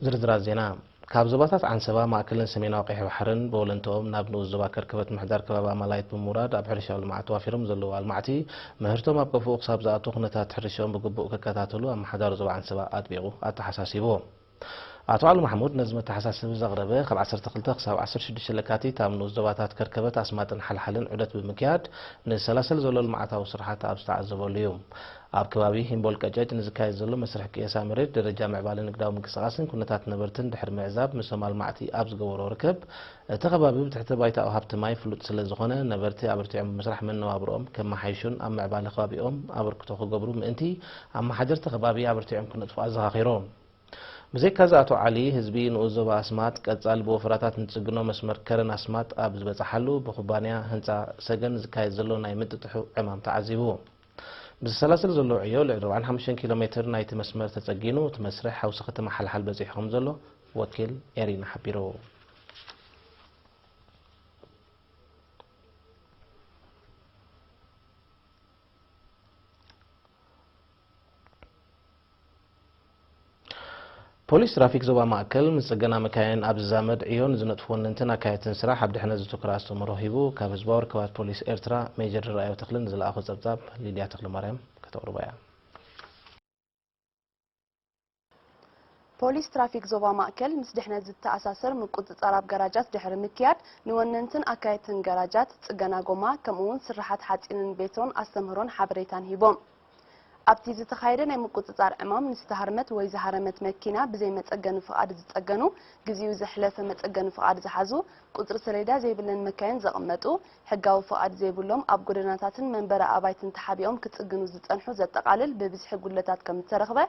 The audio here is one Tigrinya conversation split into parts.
ዝርዝራት ዜና። ካብ ዞባታት ዓንሰባ፣ ማእከልን ሰሜናዊ ቀይሕ ባሕርን ብወለንትኦም ናብ ንኡስ ዞባ ከርከበት ምሕዳር ከባቢ ኣማላይት ብምውራድ ኣብ ሕርሻዊ ልምዓት ተዋፊሮም ዘለዉ ኣልማዕቲ ምህርቶም ኣብ ከፍኡ ክሳብ ዝኣቱ ኩነታት ሕርሻኦም ብግቡእ ክከታተሉ ኣመሓዳሪ ዞባ ዓንሰባ ኣጥቢቑ ኣተሓሳሲቡ። ኣቶ ዓሊ ማሕሙድ ነዚ መተሓሳሰቢ ዘቕረበ ካብ ዓሰርተ ክልተ ክሳብ ዓሰርተ ሽዱሽተ ለካቲት ኣብ ንኡስ ዞባታት ከርከበት ኣስማጥን ሓልሓልን ዑደት ብምክያድ ንሰላሰል ዘሎ ልምዓታዊ ስርሓት ኣብ ዝተዓዘበሉ እዩ። ኣብ ከባቢ ሂምቦል ቀጨጭ ንዝካየድ ዘሎ መስርሕ ቅየሳ መሬት፣ ደረጃ ምዕባለ ንግዳዊ ምንቅስቓስን ኩነታት ነበርትን ድሕሪ ምዕዛብ ምስቶም ኣልማዕቲ ኣብ ዝገበሮ ርክብ፣ እቲ ከባቢ ብትሕቲ ባይታዊ ሃብቲ ማይ ፍሉጥ ስለ ዝኾነ ነበርቲ ኣበርቲዖም ብምስራሕ መነባብሮኦም ከመሓይሹን ኣብ ምዕባለ ከባቢኦም ኣበርክቶ ክገብሩ ምእንቲ ኣመሓደርቲ ከባቢ ኣበርቲዖም ክነጥፉ ኣዘኻኺሮም። ብዘይካዚ ኣቶ ዓሊ፣ ህዝቢ ንኡስ ዞባ ኣስማጥ ቀጻሊ ብወፈራታት ንጽግኖ መስመር ከረን ኣስማጥ ኣብ ዝበጽሓሉ ብኩባንያ ህንጻ ሰገን ዝካየድ ዘሎ ናይ ምጥጥሑ ዕማም ተዓዚቡ። ብዝሰላሰል ዘሎ ዕዮ ልዕሊ ኣርባዓን ሓሙሽተን ኪሎ ሜትር ናይቲ መስመር ተጸጊኑ እቲ መስርሕ ሓውሲ ከተማ ሓልሓል በጺሑ ከም ዘሎ ወኪል ኤሪና ሓቢሩ። ፖሊስ ትራፊክ ዞባ ማእከል ምስ ጽገና መካይን ኣብ ዝዛመድ ዕዮ ንዝነጥፉ ወነንትን ኣካየድትን ስራሕ ኣብ ድሕነት ዝትኩር ኣስተምህሮ ሂቡ። ካብ ህዝባዊ ርክባት ፖሊስ ኤርትራ ሜጀር ድረኣዮ ተኽልን ዝለኣኾ ጸብጻብ ሊድያ ተኽለማርያም ከተቕርቦ እያ። ፖሊስ ትራፊክ ዞባ ማእከል ምስ ድሕነት ዝተኣሳሰር ምቁጽጻር ኣብ ገራጃት ድሕሪ ምክያድ ንወነንትን ኣካየድትን ገራጃት፣ ጽገና ጎማ ከምኡ እውን ስርሓት ሓጺንን ቤትሮን ኣስተምህሮን ሓበሬታን ሂቦም። ኣብቲ ዝተኻየደ ናይ ምቁጽጻር ዕማም ንዝተሃርመት ወይ ዝሃረመት መኪና ብዘይ መጸገኒ ፍቓድ ዝጸገኑ፣ ግዚኡ ዘሕለፈ መጸገኒ ፍቓድ ዝሓዙ፣ ቁጽሪ ሰሌዳ ዘይብለን መካይን ዘቐመጡ፣ ሕጋዊ ፍቓድ ዘይብሎም ኣብ ጎደናታትን መንበሪ ኣባይትን ተሓቢኦም ክጽግኑ ዝጸንሑ ዘጠቓልል ብብዝሒ ጉድለታት ከም ዝተረኽበ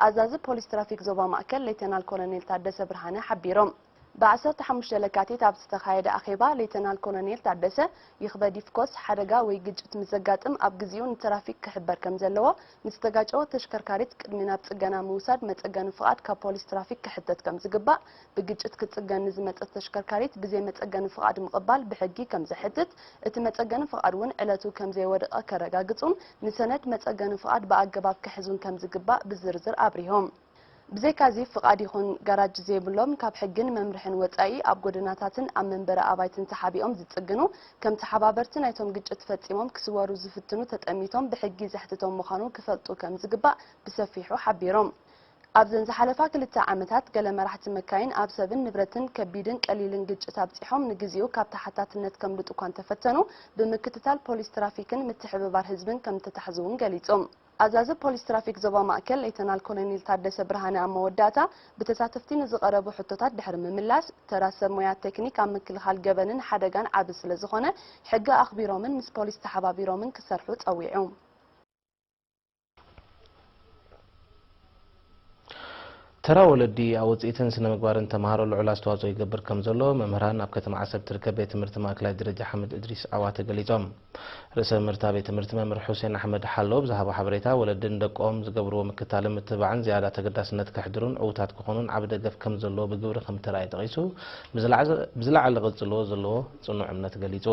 ኣዛዚ ፖሊስ ትራፊክ ዞባ ማእከል ሌተናል ኮሎኔል ታደሰ ብርሃነ ሓቢሮም። ብ ዓሰርተ ሓሙሽተ ለካቲት ኣብ ዝተኻየደ ኣኼባ ሌተናል ኮሎኔል ታደሰ ይኽበድ ይፍኮስ ሓደጋ ወይ ግጭት ምስ ዘጋጥም ኣብ ግዚኡ ንትራፊክ ክሕበር ከም ዘለዎ፣ ንዝተጋጨወት ተሽከርካሪት ቅድሚ ናብ ጽገና ምውሳድ መጸገኒ ፍቓድ ካብ ፖሊስ ትራፊክ ክሕተት ከም ዝግባእ፣ ብግጭት ክትጽገን ንዝመጸት ተሽከርካሪት ብዘይ መጸገኒ ፍቓድ ምቕባል ብሕጊ ከም ዘሕትት፣ እቲ መጸገኒ ፍቓድ እውን ዕለቱ ከም ዘይወደቐ ከረጋግጹን ንሰነድ መጸገኒ ፍቓድ ብኣገባብ ክሕዙን ከም ዝግባእ ብዝርዝር ኣብሪሆም። ብዘይካዚ ፍቓድ ይኹን ጋራጅ ዘይብሎም ካብ ሕግን መምርሕን ወጻኢ ኣብ ጎደናታትን ኣብ መንበሪ ኣባይትን ተሓቢኦም ዝጽግኑ ከም ተሓባበርቲ ናይቶም ግጭት ፈጺሞም ክስወሩ ዝፍትኑ ተጠሚቶም ብሕጊ ዘሕትቶም ምዃኑ ክፈልጡ ከም ዝግባእ ብሰፊሑ ሓቢሮም። ኣብዘን ዝሓለፋ ክልተ ዓመታት ገለ መራሕቲ መካይን ኣብ ሰብን ንብረትን ከቢድን ቀሊልን ግጭት ኣብጺሖም ንግዚኡ ካብ ተሓታትነት ከምልጡ እኳ እንተፈተኑ ብምክትታል ፖሊስ ትራፊክን ምትሕብባር ህዝብን ከም እተታሕዙ እውን ገሊጾም። ኣዛዚ ፖሊስ ትራፊክ ዞባ ማእከል ሌተናል ኮሎኔል ታደሰ ብርሃነ ኣብ መወዳእታ ብተሳተፍቲ ንዝቐረቡ ሕቶታት ድሕሪ ምምላስ ተራ ሰብ ሞያ ቴክኒክ ኣብ ምክልኻል ገበንን ሓደጋን ዓቢ ስለ ዝኾነ ሕጊ ኣኽቢሮምን ምስ ፖሊስ ተሓባቢሮምን ክሰርሑ ጸዊዑ። ተራ ወለዲ ኣብ ውፅኢትን ስነ ምግባርን ተምሃሮ ልዑል ኣስተዋፅኦ ይገብር ከም ዘሎ መምህራን ኣብ ከተማ ዓሰብ ትርከብ ቤት ትምህርቲ ማእከላይ ደረጃ ሓምድ እድሪስ ዓዋተ ገሊፆም። ርእሰ መምህርታ ቤት ትምህርቲ መምህር ሑሴን ኣሕመድ ሓሎ ብዝሃቦ ሓበሬታ፣ ወለዲ ንደቆም ዝገብርዎ ምክታልን ምትብባዕን ዝያዳ ተገዳስነት ከሕድሩን ዕዉታት ክኾኑን ዓቢ ደገፍ ከም ዘለዎ ብግብሪ ከም እተራእየ ጠቒሱ፣ ብዝለዓዘ- ብዝለዓለ ክቕጽልዎ ዘለዎ ጽኑዕ እምነት ገሊጹ።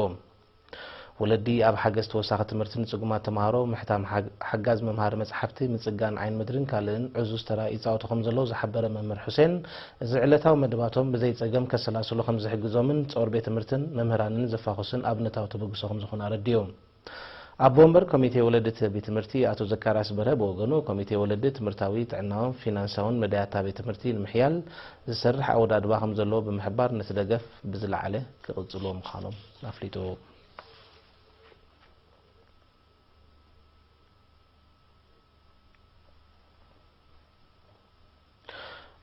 ወለዲ ኣብ ሓገዝ ተወሳኺ ትምህርቲ ንጽጉማት ተምሃሮ ምሕታም ሓግ- ሓጋዝ መምሃሪ መጽሓፍቲ፣ ምጽጋን ዓይን ምድርን ካልእን ዕዙዝ ተራ ይጻወቱ ከም ዘለዉ ዝሓበረ መምህር ሑሴን፣ እዚ ዕለታዊ መደባቶም ብዘይ ጸገም ከሰላስሉ ከም ዝሕግዞምን ጾር ቤት ትምህርትን መምህራንን ዘፋኹስን ኣብነታዊ ተበግሶ ከም ዝኾነ ኣረዲኡ። ኣቦ ወንበር ኮሚቴ ወለዲ እቲ ቤት ትምህርቲ ኣቶ ዘካርያስ በርሀ ብወገኑ፣ ኮሚቴ ወለዲ ትምህርታዊ፣ ጥዕናውን ፊናንሳውን መዳያታ ቤት ትምህርቲ ንምሕያል ዝሰርሕ ኣወዳድባ ከም ዘለዎ ብምሕባር፣ ነቲ ደገፍ ብዝለዓለ ክቕጽልዎ ምዃኖም ኣፍሊጡ።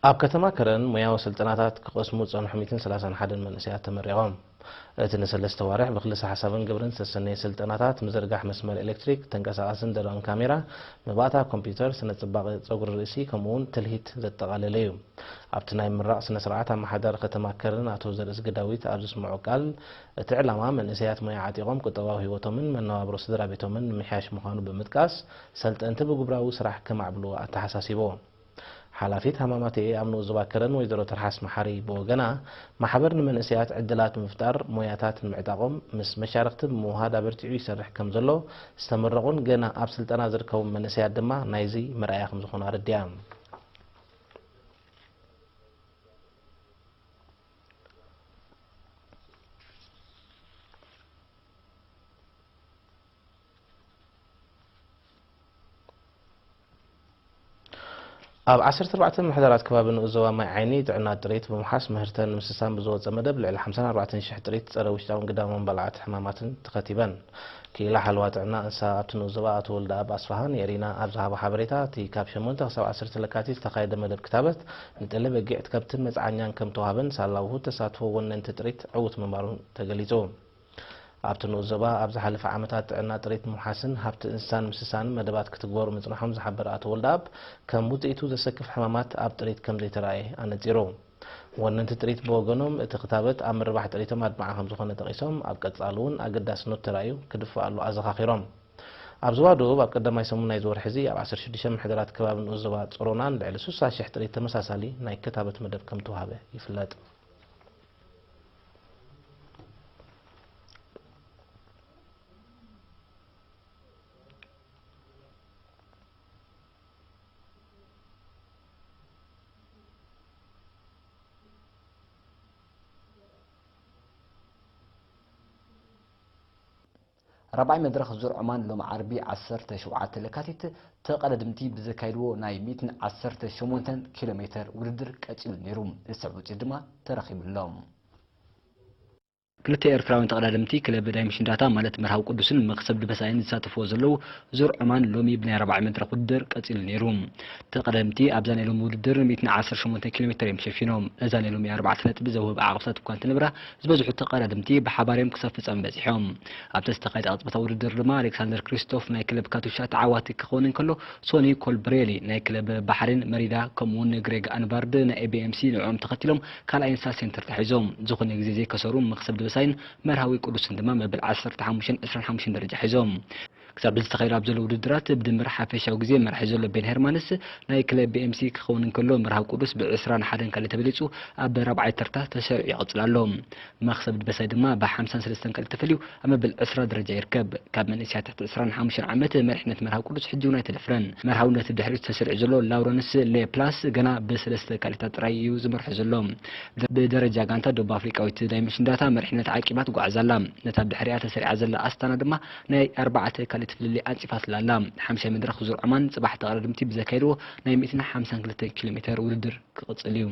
ኣብ ከተማ ከረን ሞያዊ ስልጠናታት ክቐስሙ ዝጸንሑ ሚእትን ሰላሳን ሓደን መንእሰያት ተመሪቖም። እቲ ንሰለስተ ዋርሕ ብክልሰ ሓሳብን ግብርን ዝተሰነየ ስልጠናታት፣ ምዝርጋሕ መስመር ኤሌክትሪክ፣ ተንቀሳቓስን ደረቕን ካሜራ፣ መባእታ ኮምፒውተር፣ ስነ ጽባቐ ጸጉሪ ርእሲ፣ ከምኡ'ውን ትልሂት ዘጠቓለለ እዩ። ኣብቲ ናይ ምምራቕ ስነ ስርዓት፣ ኣመሓዳሪ ከተማ ከረን ኣቶ ዘርእዝጊ ዳዊት ኣብ ዘስምዖ ቃል፣ እቲ ዕላማ መንእሰያት ሞያ ዓጢቖም ቁጠባዊ ህይወቶምን መነባብሮ ስድራ ቤቶምን ንምምሕያሽ ምዃኑ ብምጥቃስ፣ ሰልጠንቲ ብግብራዊ ስራሕ ከማዕብልዎ ኣተሓሳሲቡ። ሓላፊት ሃማማተኤ ኣብ ንኡስ ዞባ ከረን ወይዘሮ ትርሓስ መሓሪ ብወገና፣ ማሕበር ንመንእሰያት ዕድላት ብምፍጣር ሞያታት ንምዕጣቖም ምስ መሻርኽቲ ብምውሃድ ኣበርቲዑ ይሰርሕ ከም ዘሎ ዝተመረቑን ገና ኣብ ስልጠና ዝርከቡ መንእሰያት ድማ ናይዚ መርኣያ ከም ዝኾኑ ኣረዲኣ። ኣብ ዓሰርተ ኣርባዕተ ምሕደራት ከባቢ ንኡስ ዞባ ማይ ዓይኒ ጥዕና ጥሪት ብምውሓስ ምህርተን ንምስሳን ብዝወፀ መደብ ልዕሊ ሓምሳን ኣርባዕተን ሽሕ ጥሪት ፀረ ውሽጣውን ግዳማውን ባልዓት ሕማማትን ተኸቲበን። ክኢላ ሓለዋ ጥዕና እንስሳ ኣብቲ ንኡስ ዞባ ኣቶ ወልደኣብ ኣስፋሃ ንኤሪና ኣብ ዝሃቦ ሓበሬታ፣ እቲ ካብ ሸሞንተ ክሳብ ዓሰርተ ለካቲት ዝተኻየደ መደብ ክታበት ንጠለ በጊዕ ከብትን መፅዓኛን ከም ተዋህበን ሳላ ውሁድ ተሳትፎ ወነንቲ ጥሪት ዕዉት ምንባሩን ተገሊፁ። ኣብቲ ንኡስ ዞባ ኣብ ዝሓለፈ ዓመታት ጥዕና ጥሪት ምውሓስን ሃብቲ እንስሳን ምስሳንን መደባት ክትግበሩ ምጽናሖም ዝሓበረ ኣቶ ወልደኣብ፣ ከም ውጽኢቱ ዘሰክፍ ሕማማት ኣብ ጥሪት ከም ዘይተራእየ ኣነጺሩ። ወነንቲ ጥሪት ብወገኖም፣ እቲ ክታበት ኣብ ምርባሕ ጥሪቶም ኣድማዒ ከም ዝኾነ ጠቒሶም፣ ኣብ ቀጻሊ እውን ኣገዳስነቱ ተራእዩ ክድፋእ ኣሎ ኣዘኻኺሮም። ኣብ ዞባ ደቡብ ኣብ ቀዳማይ ሰሙን ናይዚ ወርሒ እዚ ኣብ ዓሰርተ ሽዱሽተ ምሕደራት ከባቢ ንኡስ ዞባ ጾሮናን ልዕሊ ስሳ ሽሕ ጥሪት ተመሳሳሊ ናይ ክታበት መደብ ከም ተዋህበ ይፍለጥ። ራብዓይ መድረኽ ዙር ዑማን ሎም ዓርቢ ዓሰርተ ሸውዓተ ለካቲት ተቐዳደምቲ ብዘካይድዎ ናይ ሚእትን ዓሰርተ ሸሞንተን ኪሎ ሜተር ውድድር ቀጺሉ ነይሩ። ዝስዕብ ውፅኢት ድማ ተረኺቡ ኣሎ። ክልተ ኤርትራውያን ተቐዳደምቲ ክለብ ዳይመሽን ዳታ ማለት መርሃዊ ቅዱስን መኽሰብ ድበሳይን ዝሳተፍዎ ዘለዉ ዙር ዑማን ሎሚ ብናይ ኣርባዕተ መድረኽ ውድድር ቀጺሉ ነይሩ። ተቐዳደምቲ ኣብዛ ናይ ሎሚ ውድድር ሚእትን ዓሰርተ ሸሞንተ ኪሎ ሜትር እዮም ሸፊኖም። እዛ ናይ ሎሚ ኣርባዕተ ነጥቢ ዘውህብ ዓቕብታት እኳ እንተነበራ፣ ዝበዝሑ ተቐዳደምቲ ብሓባር እዮም ክሳብ ፍጻመ በጺሖም። ኣብቲ ዝተኻየደ ቅጽበታዊ ውድድር ድማ ኣሌክሳንደር ክሪስቶፍ ናይ ክለብ ካቱሻ ተዓዋቲ ክኸውን እንከሎ፣ ሶኒ ኮልብሬሊ ናይ ክለብ ባሕሬን መሪዳ ከምኡውን ግሬግ ኣንቫርድ ናይ ኤቢኤምሲ ንዕኦም ተኸቲሎም ካልኣይን ሳልሳይን ተርታ ሒዞም። ዝኾነ ግዜ ዘይከሰሩ መኽሰብ ድበሳይን መርሃዊ ቅዱስን ድማ መበል ዓሰርተ ሓሙሽተን ዕስራን ሓሙሽተን ደረጃ ሒዞም። ክሳብ እዚ ተኻይዱ ኣብ ዘሎ ውድድራት ብድምር ሓፈሻዊ ግዜ መራሒ ዘሎ ቤን ሄርማንስ ናይ ክለብ ቢኤምሲ ክኸውን እንከሎ፣ መርሃዊ ቅዱስ ብዕስራን ሓደን ካልእ ተበሊጹ ኣብ ራብዓይ ተርታ ተሰሪዑ ይቕጽል ኣሎ። መኽሰብ ድበሳይ ድማ ብሓምሳን ሰለስተን ካልእ ተፈልዩ ኣብ መበል ዕስራ ደረጃ ይርከብ። ካብ መንእሰያት ትሕቲ ዕስራን ሓሙሽተን ዓመት መሪሕነት መርሃዊ ቅዱስ ሕጂ እውን ኣይተደፍረን። መርሃውነት ድሕሪት ተሰሪዑ ዘሎ ላውረንስ ሌፕላስ ገና ብሰለስተ ካልእታት ጥራይ እዩ ዝመርሖ ዘሎ። ብደረጃ ጋንታ ደቡብ ኣፍሪቃዊት ዳይመንሽን ዳታ መሪሕነት ዓቂባ ትጓዓዝ ኣላ። ነታ ብድሕሪኣ ተሰሪዓ ዘላ ኣስታና ድማ ናይ ኣርባዕተ ካልእቲ ፍልልይ ኣንጺፋትላ ኣላ። ሓምሻይ መድረኽ ዙር ዑማን ጽባሕ ተቐዳደምቲ ብዘካየድዎ ናይ ሚእትን ሓምሳን ክልተን ኪሎ ሜተር ውድድር ክቕጽል እዩ።